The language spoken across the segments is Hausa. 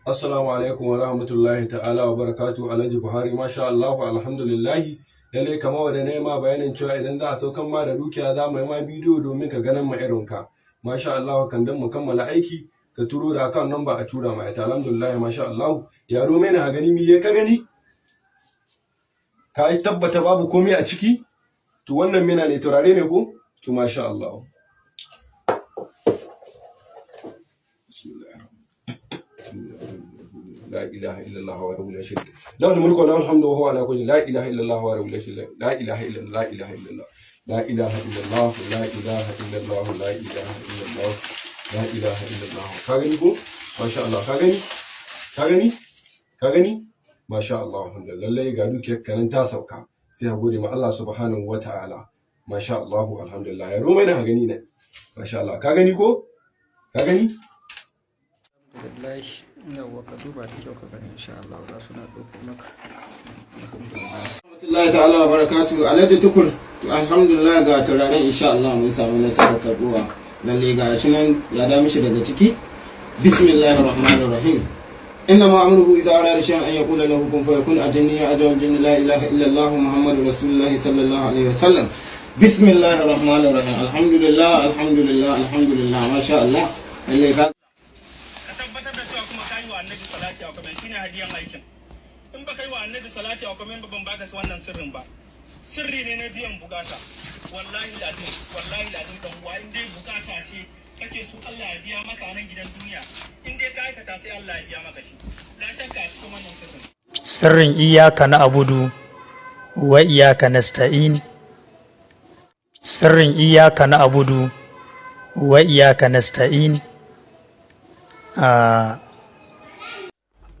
Assalamu alaikum wa rahmatullahi ta'ala wa barakatu. Alhaji Buhari, masha Allah, alhamdulillahi. Lalle kamar wanda na ma bayanin cewa idan za a saukan ma da dukiya, za mu yi ma bidiyo domin ka ganin ma irin ka. Masha Allah, kan dan mu kammala aiki, ka turo da account number a tura ma ita. Alhamdulillah, masha Allah. Yaro mai na gani, mi ka gani? Ka yi tabbata babu komai a ciki? To, wannan mina ne, turare ne ko? To, masha Allah. Bismillah. لا اله الا الله وحده لا شريك له، له الملك وله الحمد وهو على كل، لا اله الا الله وحده لا شريك له، لا اله الا الله، لا اله الا الله، لا اله الا الله، لا اله الا الله، لا اله الا الله، لا اله الا الله. Ka gani ko? Masha Allah, ka gani, ka gani, ka gani. Masha Allah, alhamdulillah. Lallai ga dukiyar kanan ta sauka, sai a gode ma Allah subhanahu wa ta'ala. Masha Allah, alhamdulillah. Ya roma na gani ne. Masha Allah, ka gani ko? Ka gani? Alhamdulillah. Yawwa, ka duba da kyau ka gani, insha Allah za su na ɗauko maka. Alhamdulillah. Rahmatullahi ta'ala wa barakatu. Alhaji Tukur, alhamdulillah, ga turaren, insha Allah mun samu nasarar karbuwa. Lalle ga shi nan ya da mishi daga ciki. Bismillahir rahmanir rahim. إنما أمره إذا أراد شيئا أن يقول له كن فيكون. أجني يا أجل الجن، لا إله إلا الله محمد رسول الله صلى الله عليه وسلم. بسم الله الرحمن الرحيم. الحمد لله، الحمد لله، الحمد لله، ما شاء الله. Lalle ka Ka tabbatar da cewa kuma ka yi wa Annabi salati a comment, shine hadiyan aikin. In baka yi wa Annabi salati a comment ba, ban baka wannan sirrin ba. Sirri ne na biyan bukata. Wallahi lazim, wallahi lazim, dan uwa, in dai bukata ce kake so Allah ya biya maka a nan gidan duniya, in dai ka aikata, sai Allah ya biya maka shi. La shakka a cikin wannan sirrin. Sirrin iyyaka na'budu wa iyyaka nasta'in. Sirrin iyyaka na'budu wa iyyaka nasta'in.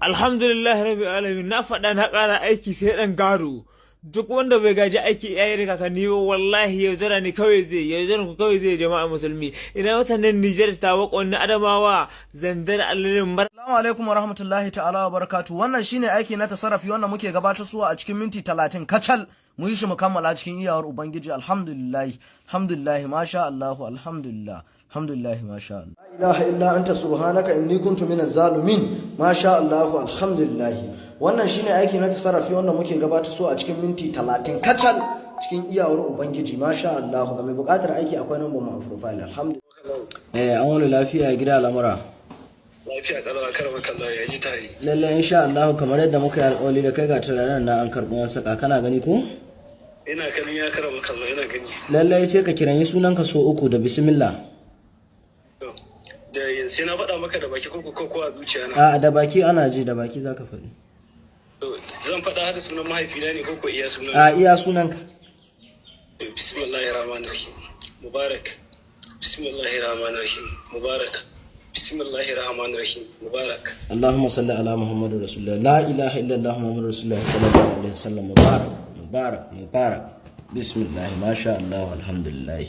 Alhamdulillah rabbil alamin. Na faɗa, na ƙara aiki sai ɗan gado. Duk wanda bai gaji aiki iyaye da kakanni ba, wallahi yaudara ne kawai zai yaudaran ku kawai zai. Jama'a musulmi, ina mutanen Nijar, Tawa, Konni, Adamawa, Zandar, Alalin Mar Assalamu alaikum wa rahmatullahi ta'ala wa barakatu. Wannan shine aiki na tasarrafi wanda muke gabatar suwa a cikin minti 30 kacal. Mu yi shi mu kammala cikin iyawar Ubangiji. Alhamdulillah. Alhamdulillah, masha Allah, alhamdulillah. Alhamdulillah, masha Allah. La ilaha illa anta subhanaka inni kuntu minaz zalimin. Masha Allah, alhamdulillah. Wannan shine aiki na tasarrafi wanda muke gabatar suwa a cikin minti 30 kacal cikin iyawar Ubangiji. Masha Allah. Ga mai buƙatar aiki, akwai number mu a profile. Alhamdulillah. Eh, an wani lafiya, gida, al'amura? Lafiya kalau, karama kallah, ya ji tare. Lalle, insha Allah, kamar yadda muka yi alƙawari da kai, ga turaren na an karɓi saka, kana gani ko? Ina ganin ya karama kallah, ina gani. Lalle sai ka kiranyi sunanka so uku da bismillah. To, da sai na faɗa maka da baki ko a zuciya na? A, da baki, ana ji, da baki zaka faɗi. To, zan faɗa har sunan mahaifina ne ko iya sunan? A, iya sunanka. Bismillahir rahmanir rahim, Mubarak. Bismillahir rahmanir rahim, Mubarak. Bismillahir rahmanir rahim, Mubarak. اللهم صل على محمد رسول الله، لا اله الا الله محمد رسول الله صلى الله عليه وسلم. مبارك، مبارك، مبارك. بسم الله ما شاء الله، الحمد لله.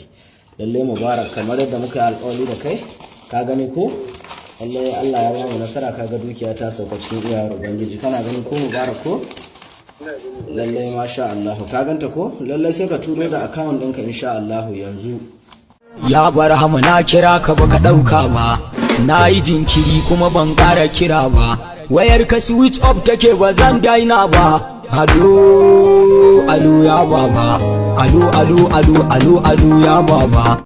Lalle Mubarak, kamar yadda muka yi alƙawari da kai, ka gani ko? Lalle Allah ya ba mu nasara, kaga dukiya ta sauka cikin iyawar Ubangiji. Kana gani ko, Mubarak, ko? Lalle, masha Allah, ka ganta ko? Lalle sai ka turo da account ɗinka, insha Allah, yanzu. Ya Barhama, na kira ka baka ɗauka ba, na yi jinkiri kuma ban ƙara kira ba, wayar ka switch off take, ba zan daina ba. Alo, alo, ya baba, alo, alo, alo, alo, alo, ya baba.